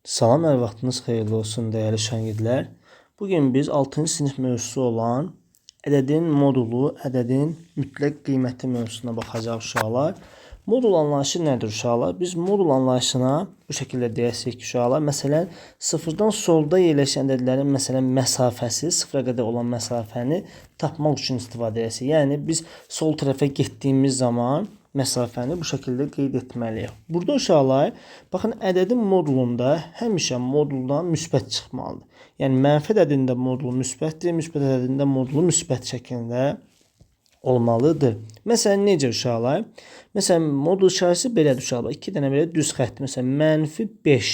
Salam, hər vaxtınız xeyirli olsun dəyərli şagirdlər. Bugün biz 6-cı sinif mövzusu olan ədədin modulu, ədədin mütləq qiyməti mövzusuna baxacaq uşaqlar. Modul anlayışı nədir uşaqlar? Biz modul anlayışına bu şəkildə deyəsik ki, uşaqlar, məsələn, sıfırdan solda yerləşən ədədlərin məsələn məsafəsi, sıfıra qədər olan məsafəni tapmaq üçün istifadə edəsik. Yəni biz sol tərəfə getdiyimiz zaman məsafəni bu şəkildə qeyd etməliyik. Burada uşaqlar, baxın, ədədin modulunda həmişə moduldan müsbət çıxmalıdır. Yəni mənfi ədədində modulu müsbətdir, müsbət ədədində modulu müsbət şəklində olmalıdır. Məsələn, necə uşaqlar? Məsələn, modul işarəsi belədir uşaqlar. 2 dənə belə düz xətt. Məsələn, mənfi 5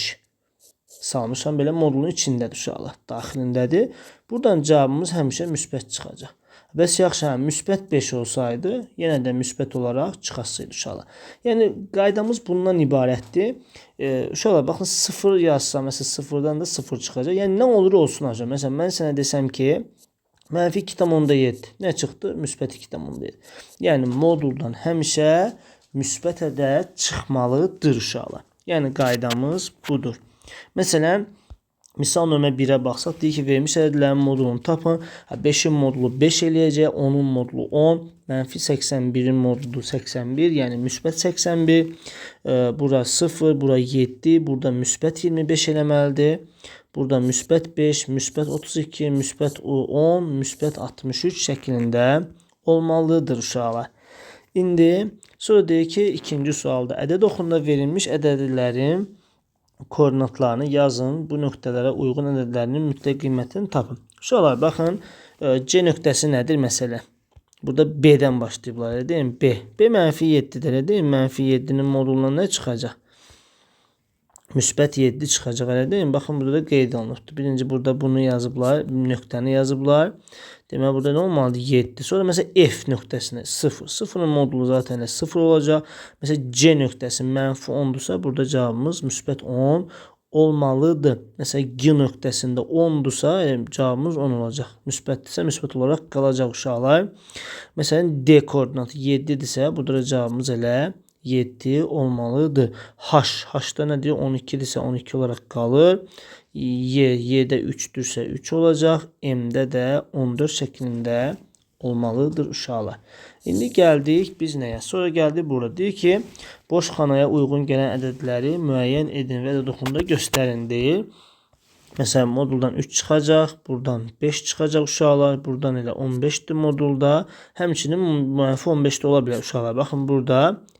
salmışam belə modulun içindədir uşaqlar, daxilindədir. Buradan cavabımız həmişə müsbət çıxacaq. Bəs yaxşı, hə, müsbət 5 olsaydı, yenə də müsbət olaraq çıxasıydı uşaqlar. Yəni qaydamız bundan ibarətdir. Uşaqlar, baxın, 0 yazsam, məsələn, 0-dan da 0 çıxacaq. Yəni nə olur olsun hocam. Məsələn, mən sənə desəm ki, mənfi 2,7 nə çıxdı? Müsbət 2,7. Yəni moduldan həmişə müsbət ədəd çıxmalıdır uşaqlar. Yəni qaydamız budur. Məsələn, misal nömrə 1-ə baxsaq, deyir ki, verilmiş ədədlərin modulunu tapın. 5-in modulu 5 eləyəcək, 10-un modulu 10, mənfi 81-in modulu 81, yəni müsbət 81. Bura 0, bura 7, burada müsbət 25 eləməlidir. Burada müsbət 5, müsbət 32, müsbət 10, müsbət 63 şəklində olmalıdır uşaqlar. İndi sonra deyir ki, ikinci sualda ədəd oxunda verilmiş ədədlərin koordinatlarını yazın. Bu nöqtələrə uyğun ədədlərinin mütləq qiymətini tapın. Uşaqlar, baxın, C nöqtəsi nədir məsələ? Burada B-dən başlayıblar, elə deyil mi? B. B mənfi 7-dir, elə deyil mi? Mənfi 7-nin modulundan nə çıxacaq? Müsbət 7 çıxacaq, elə deyil mi? Baxın, burada da qeyd olunubdur. Birinci burada bunu yazıblar, nöqtəni yazıblar. Deməli, burada nə olmalıdır? 7. Sonra məsələn F nöqtəsinə 0. 0-ın modulu zaten elə 0 olacaq. Məsələn, C nöqtəsi mənfi 10-dursa, burada cavabımız müsbət 10 olmalıdır. Məsələn, G nöqtəsində 10-dursa, cavabımız 10 olacaq. Müsbətdirsə, müsbət olaraq qalacaq uşaqlar. Məsələn, D koordinatı 7-dirsə, burada da cavabımız elə 7 olmalıdır. H, H-da nə deyir? 12-dirsə 12 olaraq qalır. Y, Y-də 3-dürsə 3 olacaq. M-də də 14 şəklində olmalıdır uşaqlar. İndi gəldik biz nəyə? Sonra gəldik burada. Deyir ki, boş xanaya uyğun gələn ədədləri müəyyən edin və ədəd oxunda göstərin deyir. Məsələn, moduldan 3 çıxacaq, buradan 5 çıxacaq uşaqlar, buradan elə 15-dir modulda. Həmçinin mənfi 15 də ola bilər uşaqlar. Baxın, burada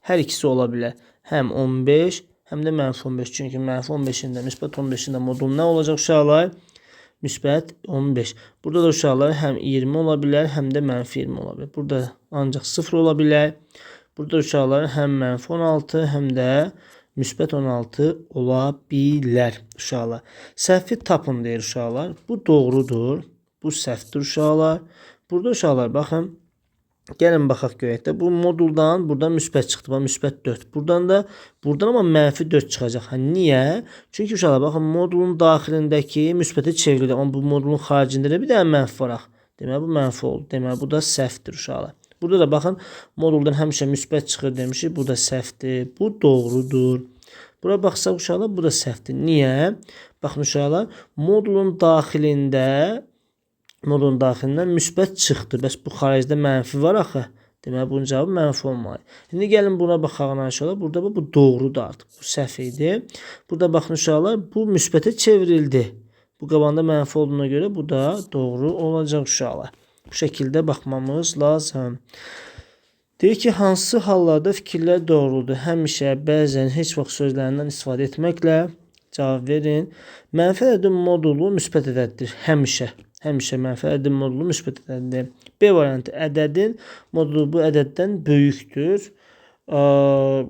hər ikisi ola bilər. Həm 15, həm də mənfi 15. Çünki mənfi 15-in də, müsbət 15-in də modul nə olacaq uşaqlar? Müsbət 15. Burada da uşaqlar həm 20 ola bilər, həm də mənfi 20 ola bilər. Burada ancaq 0 ola bilər. Burada uşaqlar həm mənfi 16, həm də müsbət 16 ola bilər uşaqlar. Səhvi tapın deyir uşaqlar. Bu doğrudur. Bu səhvdir uşaqlar. Burada uşaqlar baxın. Gəlin baxaq görək də. Bu moduldan buradan müsbət çıxdı. Bax, müsbət 4. Buradan da buradan amma mənfi 4 çıxacaq. Ha, niyə? Çünki uşaqlar baxın, modulun daxilindəki müsbətə çevrildi. Amma bu modulun xaricində də bir dənə mənfi var axı. Deməli bu mənfi oldu. Deməli bu da səhvdir uşaqlar. Burada da baxın, moduldan həmişə müsbət çıxır demişik. Bu da səhvdir. Bu doğrudur. Bura baxsaq uşaqlar, bu da səhvdir. Niyə? Baxın uşaqlar, modulun daxilində müsbət çıxdı. Bəs bu xaricdə mənfi var axı. Deməli bunun cavabı mənfi olmalı. İndi gəlin buna baxaq uşaqlar. Burada bu doğrudur artıq. Bu səhv idi. Burada baxın uşaqlar, bu müsbətə çevrildi. Bu qabağında mənfi olduğuna görə bu da doğru olacaq uşaqlar. Bu şəkildə baxmamız lazım. Deyir ki, hansı hallarda fikirlər doğrudur? Həmişə, bəzən, heç vaxt sözlərindən istifadə etməklə cavab verin. Mənfi ədədin modulu müsbət ədəddir. Həmişə. Həmişə mənfi ədədin modulu müsbət ədəddir. B variantı, ədədin modulu bu ədəddən böyükdür.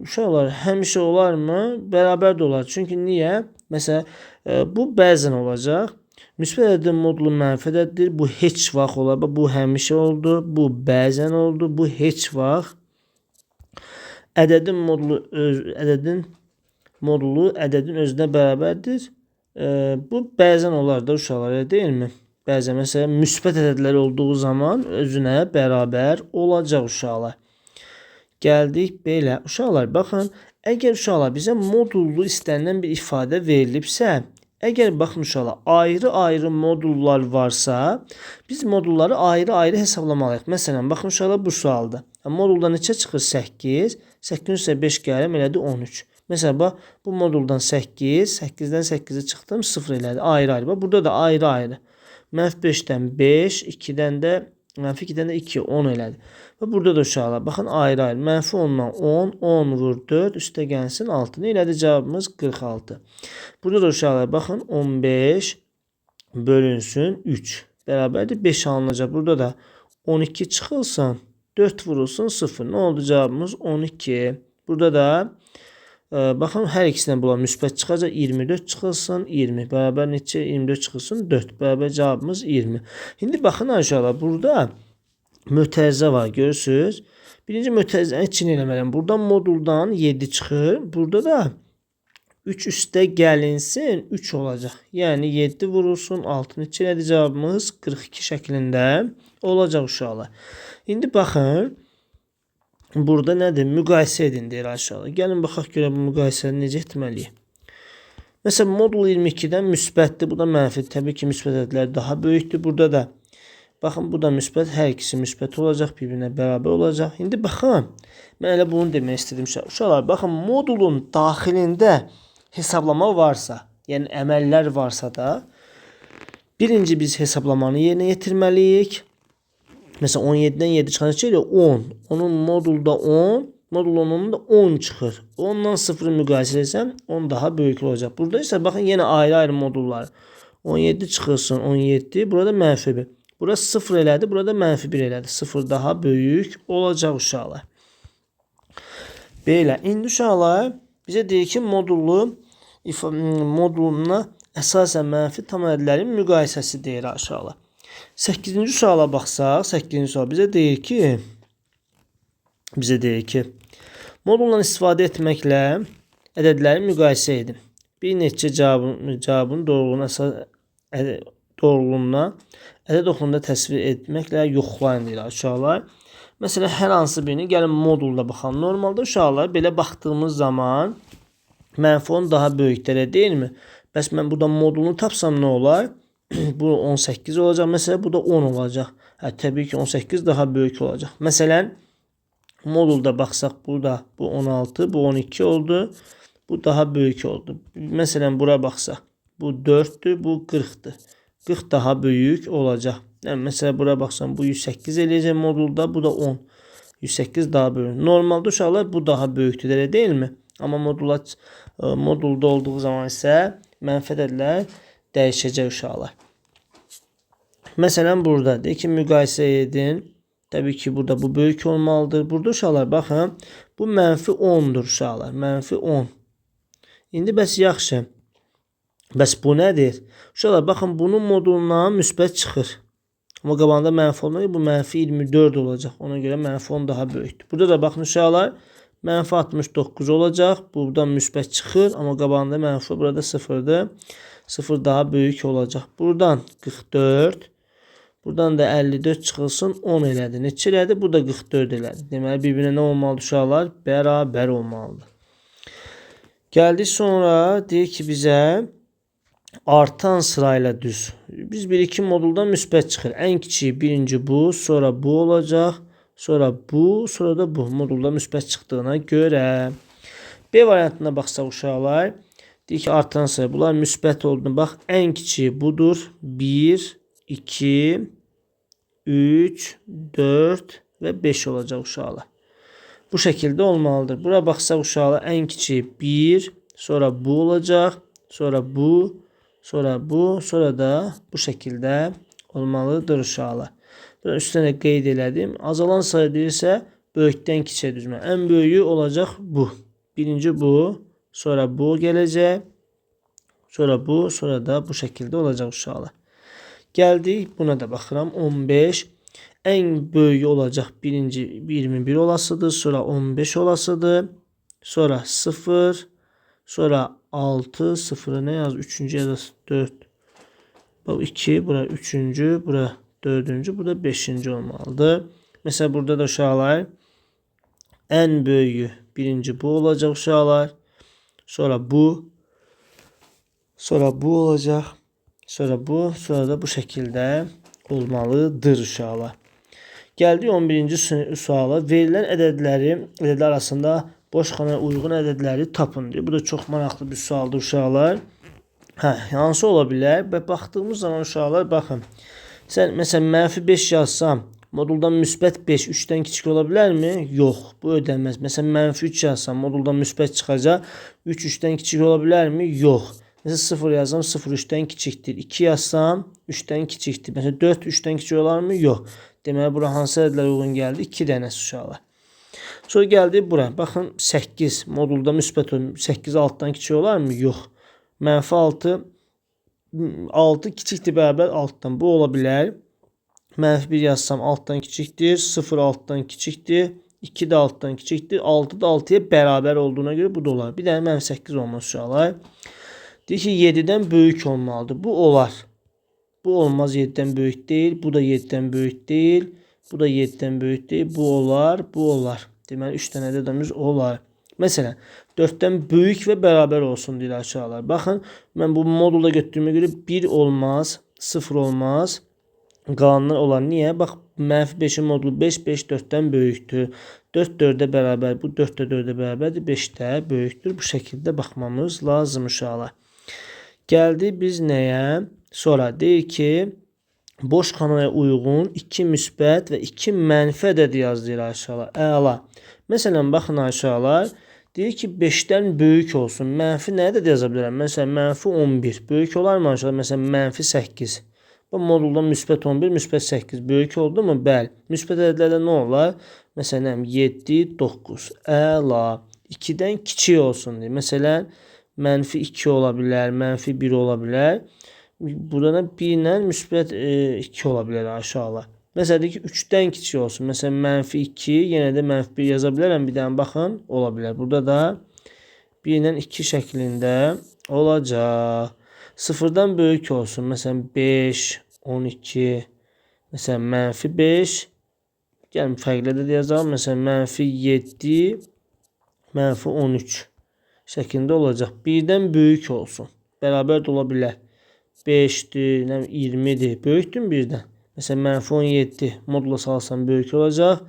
Uşaqlar, həmişə olarmı? Bərabər də olar. Çünki niyə? Məsələn, bu bəzən olacaq. Müsbət ədədin modulu mənfi ədəddir. Bu heç vaxt olar. Bu həmişə oldu. Bu bəzən oldu. Bu heç vaxt. Ədədin modulu ədədin özünə bərabərdir. Bu bəzən olar da uşaqlar, elə deyilmi? Bəzən məsələn müsbət ədədlər olduğu zaman özünə bərabər olacaq uşaqlar. Gəldik belə. Uşaqlar, baxın, Əgər uşaqlar bizə modullu istənilən bir ifadə verilibsə, əgər baxın uşaqlar ayrı-ayrı modullar varsa, biz modulları ayrı-ayrı hesablamalıyıq. Məsələn, baxın uşaqlar bu sualda. Modulda neçə çıxır? 8. 8-in üstə 5 gəlirəm, elədi 13. Məsələn, bax, bu moduldan 8, 8-dən 8-i çıxdım, 0 elədi. Ayrı-ayrı. Bax, burada da ayrı-ayrı. Mənfi 5-dən 5, 2-dən də mənfi 2-dən də 2, 10 elədi. Və burada da uşaqlar, baxın ayrı-ayrı. Mənfi 10-dan 10, 10 vur 4, üstə gəlsin 6. Nə elədi? Cavabımız 46. Burada da uşaqlar, baxın 15 bölünsün 3. Bərabərdir 5 alınacaq. Burada da 12 çıxılsın, 4 vurulsun 0. Nə oldu cavabımız? 12. Burada da baxın hər ikisindən bulan müsbət çıxacaq. 24 çıxılsın 20. Bərabər neçə? 24 çıxılsın 4. Bərabər cavabımız 20. İndi baxın uşaqlar, burada mötərizə var, görürsünüz. Birinci mötərizəni için eləməliyəm. Buradan moduldan 7 çıxır. Burada da 3 üstə gəlinsin 3 olacaq. Yəni 7 vurulsun 6. Neçə elədi cavabımız? 42 şəklində olacaq uşaqlar. İndi baxın. Burada nədir? Müqayisə edin deyir aşağıda. Gəlin baxaq görək bu müqayisəni necə etməliyik. Məsələn, modul 22-dən müsbətdir. Bu da mənfidir. Təbii ki, müsbət ədədlər daha böyükdür. Burada da baxın, bu da müsbət. Hər ikisi müsbət olacaq. Bir-birinə bərabər olacaq. İndi baxın. Mən elə bunu demək istədim. Uşaqlar, baxın, modulun daxilində hesablama varsa, yəni əməllər varsa da, birinci biz hesablamanı yerinə yetirməliyik. Məsələn, 17-dən 7 çıxan neçə eləyir? 10. Onun modulda 10, modul 10-un da 10 çıxır. 10-dan 0-ı müqayisə etsəm, 10 daha böyük olacaq. Burada isə baxın, yenə ayrı-ayrı modullar. 17 çıxılsın, 17. Burada mənfi 1. Burada 0 elədi, burada mənfi 1 elədi. 0 daha böyük olacaq uşaqlar. Belə. İndi uşaqlar bizə deyir ki, moduluna əsasən mənfi tam ədədlərin müqayisəsi deyir uşaqlar. 8-ci suala baxsaq, 8-ci sual bizə deyir ki, modulla istifadə etməklə ədədləri müqayisə edin. Bir neçə cavabın doğruluğuna ədəd oxunda təsvir etməklə yoxlayın deyir uşaqlar. Məsələn, hər hansı birini gəlin modulda baxalım. Normalda uşaqlar belə baxdığımız zaman mənfi 10 daha böyükdür, elə deyilmi? Bəs mən burada modulunu tapsam nə olar? Bu 18 olacaq. Məsələn, bu da 10 olacaq. Hə, təbii ki, 18 daha böyük olacaq. Məsələn, modulda baxsaq, burada bu 16, bu 12 oldu. Bu daha böyük oldu. Məsələn, bura baxsaq, bu 4-dür, bu 40-dır. 40 daha böyük olacaq. Yəni, məsələn, bura baxsam, bu 108 eləyəcək modulda, bu da 10. 108 daha böyük. Normalda uşaqlar bu daha böyükdür, elə deyilmi? Amma modulda olduğu zaman isə mənfi ədədlər dəyişəcək uşaqlar. Məsələn, burada deyir ki, müqayisə edin. Təbii ki, burada bu böyük olmalıdır. Burada uşaqlar, baxın, bu mənfi 10-dur uşaqlar. Mənfi 10. İndi bəs yaxşı. Bəs bu nədir? Uşaqlar, baxın, bunun modulundan müsbət çıxır. Amma qabağında mənfi olmalı, bu mənfi 24 olacaq. Ona görə mənfi 10 daha böyükdür. Burada da baxın uşaqlar, mənfi 69 olacaq. Buradan müsbət çıxır, amma qabağında mənfi, burada 0-dır. 0 daha böyük olacaq. Buradan 44, buradan da 54 çıxılsın, 10 elədi. Neçə elədi? Bu da 44 elədi. Deməli, bir-birinə nə olmalıdır uşaqlar? Bərabər olmalıdır. Gəldik sonra, deyir ki bizə artan sırayla düz. Biz 1-2 moduldan müsbət çıxır. Ən kiçiyi birinci bu, sonra bu olacaq, sonra bu, sonra da bu. Modulda müsbət çıxdığına görə. B variantına baxsaq uşaqlar, deyir ki artan sıra. Bunlar müsbət olduğunu bax. Ən kiçiyi budur. 1, 2, 3, 4 və 5 olacaq uşaqlar. Bu şəkildə olmalıdır. Bura baxsaq uşaqlar, ən kiçiyi 1, sonra bu olacaq, sonra bu, sonra bu, sonra da bu şəkildə olmalıdır uşaqlar. Buna üstünə də qeyd elədim. Azalan sayı deyirsə, böyükdən kiçiyə düzmə. Ən böyüyü olacaq bu. Birinci bu, sonra bu gələcək, sonra bu, sonra da bu şəkildə olacaq uşaqlar. Gəldik, buna da baxıram. 15. Ən böyüyü olacaq birinci 21 olasıdır, sonra 15 olasıdır, sonra 0, sonra 6, 0-ı nə yaz? 3-cü yaz 4. Bax 2, bura 3-cü, bura 4-cü, burada 5-ci olmalıdır. Məsələn, burada da uşaqlar ən böyüyü Birinci bu olacaq uşaqlar. Sonra bu. Sonra bu olacaq. Sonra bu. Sonra da bu şəkildə olmalıdır uşaqlar. Gəldik 11-ci suala. Verilən ədədlər arasında boş xanaya uyğun ədədləri tapın deyir. Bu da çox maraqlı bir sualdır uşaqlar. Hə, hansı ola bilər? Və baxdığımız zaman uşaqlar baxın. Sən məsələn mənfi 5 yazsam, moduldan müsbət 5 3-dən kiçik ola bilərmi? Yox, bu ödənməz. Məsələn mənfi 3 yazsam, moduldan müsbət çıxacaq. 3 3-dən kiçik ola bilərmi? Yox. Məsələn 0 yazsam 0 3-dən kiçikdir. 2 yazsam 3-dən kiçikdir. Məsələn 4 3-dən kiçik olarmı? Yox. Deməli bura hansı ədədlər uyğun gəldi? 2 dənəsi uşaqlar. Sonra gəldi bura. Baxın 8 modulda müsbət 8 6-dan kiçik olarmı? Yox. Mənfi 6 6 kiçikdir bərabər 6-dan. Bu ola bilər. Mənfi 1 yazsam 6-dan kiçikdir. 0 6-dan kiçikdir. 2 də 6-dan kiçikdir. 6 da 6-ya bərabər olduğuna görə bu da olar. Bir dənə mənfi 8 olmaz uşaqlar. Deyir ki 7-dən böyük olmalıdır. Bu olar. Bu olmaz, 7-dən böyük deyil. Bu da 7-dən böyük deyil. Bu da 7-dən böyük deyil. Bu olar, bu olar. Deməli 3 dənə ədədimiz olar. Məsələn, 4-dən böyük və bərabər olsun deyir uşaqlar. Baxın, mən bu modulda götürdüyümə görə 1 olmaz, 0 olmaz. Qalanlar olar. Niyə? Bax, mənfi 5-in modulu 5, 5 4-dən böyükdür. 4 4-ə bərabər, bu 4 də 4-ə bərabərdir, 5 də böyükdür. Bu şəkildə baxmamız lazım uşaqlar. Gəldi biz nəyə? Sonra deyir ki, boş xanaya uyğun 2 müsbət və 2 mənfi ədədi yaz deyir uşaqlar. Əla. Məsələn, baxın uşaqlar, deyir ki, 5-dən böyük olsun. Mənfi nə ədəd yaza bilərəm? Məsələn, mənfi 11. Böyük olarmı uşaqlar? Məsələn, mənfi 8. Bu moduldan müsbət 11, müsbət 8. Böyük oldu mu? Bəli. Müsbət ədədlərdə nə olar? Məsələn, 7, 9. Əla. 2-dən kiçik olsun deyir. Məsələn, mənfi 2 ola bilər, mənfi 1 ola bilər. Burada da 1 ilə müsbət 2 ola bilər uşaqlar. Məsələn, deyək ki, 3-dən kiçik olsun. Məsələn, mənfi 2, yenə də mənfi 1 yaza bilərəm. Bir dənə baxın, ola bilər. Burada da 1 ilə 2 şəklində olacaq. 0-dan böyük olsun. Məsələn, 5, 12, məsələn, mənfi 5. Gəlin, fərqli də yazalım. Məsələn, mənfi 7, mənfi 13 şəklində olacaq. 1-dən böyük olsun. Bərabər də ola bilər. 5-dir, 20-dir. Böyükdür mü 1-dən? Məsələn, mənfi 17 modula salsam böyük olacaq.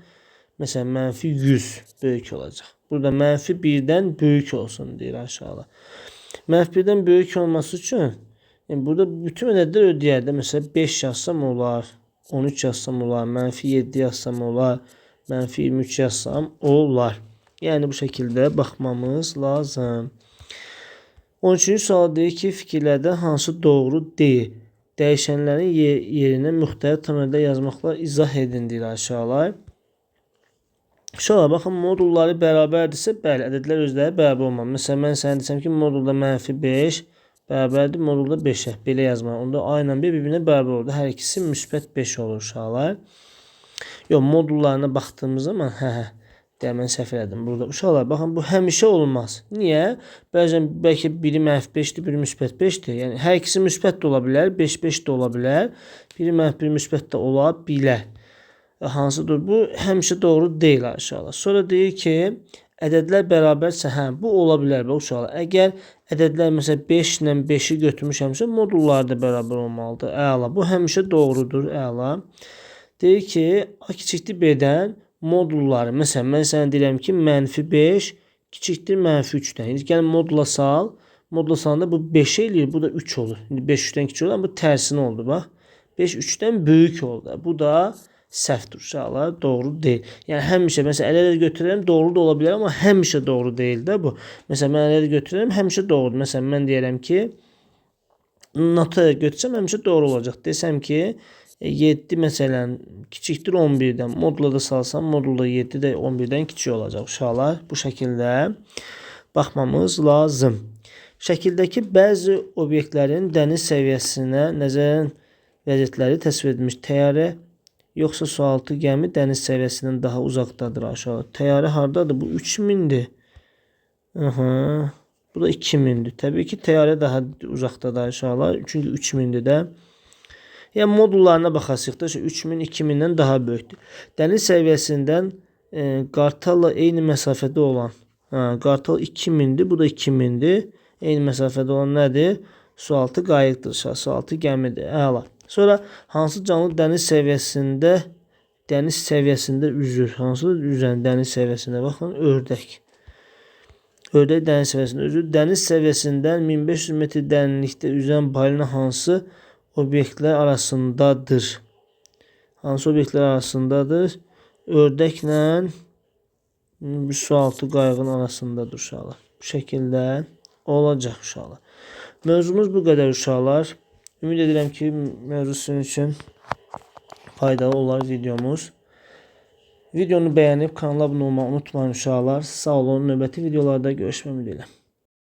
Məsələn, mənfi 100 böyük olacaq. Burada mənfi 1-dən böyük olsun deyir aşağıda. Mənfi 1-dən böyük olması üçün yəni burada bütün ədədlər ödəyər də. Məsələn, 5 yazsam olar, 13 yazsam olar, mənfi 7 yazsam olar, mənfi 23 yazsam olar. Yəni bu şəkildə baxmamız lazım. 13-cü sual deyir ki, fikirlərdən hansı doğru deyil? Dəyişənlərin yerinə müxtəlif tam ədədlər yazmaqla izah edin deyir aşağılar. Uşaqlar, baxın, modulları bərabərdirsə, bəli, ədədlər özləri bərabər olmalı. Məsələn, mən sənə desəm ki, modulda mənfi 5 bərabərdir modulda 5-ə. Belə yazmalı. Onda A ilə B bir-birinə bərabər oldu. Hər ikisi müsbət 5 olur uşaqlar. Yox, modullarına baxdığımız zaman, hə, mən səhv elədim burada. Uşaqlar, baxın, bu həmişə olmaz. Niyə? Bəzən bəlkə biri mənfi 5-dir, biri müsbət 5-dir. Yəni, hər ikisi müsbət də ola bilər, 5-5 də ola bilər. Biri mənfi, biri müsbət də ola bilər. Hansıdır? Bu həmişə doğru deyil uşaqlar. Sonra deyir ki, ədədlər bərabərsə, hə, bu ola bilər bax uşaqlar. Əgər ədədlər məsələn 5 ilə 5-i götürmüşəmsə, modullar da bərabər olmalıdır. Əla. Bu həmişə doğrudur. Əla. Deyir ki, A kiçikdir B-dən modulları. Məsələn, mən sənə deyirəm ki, mənfi 5 kiçikdir mənfi 3-dən. İndi gəlin modula sal. Modula salanda bu 5 eləyir, bu da 3 olur. İndi 5 3-dən kiçik olur, amma bu tərsinə oldu bax. 5 3-dən böyük oldu. Bu da səhvdir uşaqlar, doğru deyil. Yəni həmişə məsələn əllə götürürəm, doğru da ola bilər, amma həmişə doğru deyil də bu. Məsələn mən əllə götürürəm, həmişə doğrudur. Məsələn mən deyirəm ki, nota götürsəm həmişə doğru olacaq. Desəm ki, 7 məsələn kiçikdir 11-dən. Modula da salsam, modulda 7 də 11-dən kiçik olacaq uşaqlar. Bu şəkildə baxmamız lazım. Şəkildəki bəzi obyektlərin dəniz səviyyəsinə nəzərən vəziyyətləri təsvir edilmiş. Təyyarə yoxsa sualtı gəmi dəniz səviyyəsindən daha uzaqdadır aşağı. Təyyarə hardadır? Bu 3000-dir. Aha. Bu da 2000-dir. Təbii ki, təyyarə daha uzaqdadır aşağılar. Çünki 3000-dir də. Yəni modullarına baxasıq da 3000 2000-dən daha böyükdür. Dəniz səviyyəsindən qartalla eyni məsafədə olan. Qartal 2000-dir, bu da 2000-dir. Eyni məsafədə olan nədir? Sualtı qayıqdır, sualtı gəmidir. Əla. Sonra hansı canlı dəniz səviyyəsində üzür? Hansı üzən dəniz səviyyəsində? Baxın, ördək. Ördək dəniz səviyyəsində üzür. Dəniz səviyyəsindən 1500 metr dərinlikdə üzən balina hansı obyektlər arasındadır? Hansı obyektlər arasındadır? Ördəklə sualtı qayığın arasındadır uşaqlar. Bu şəkildə olacaq uşaqlar. Mövzumuz bu qədər uşaqlar. Ümid edirəm ki, mövzu sizin üçün faydalı olar videomuz. Videonu bəyənib kanala abunə olmağı unutmayın uşaqlar. Sağ olun. Növbəti videolarda görüşmək ümidi ilə.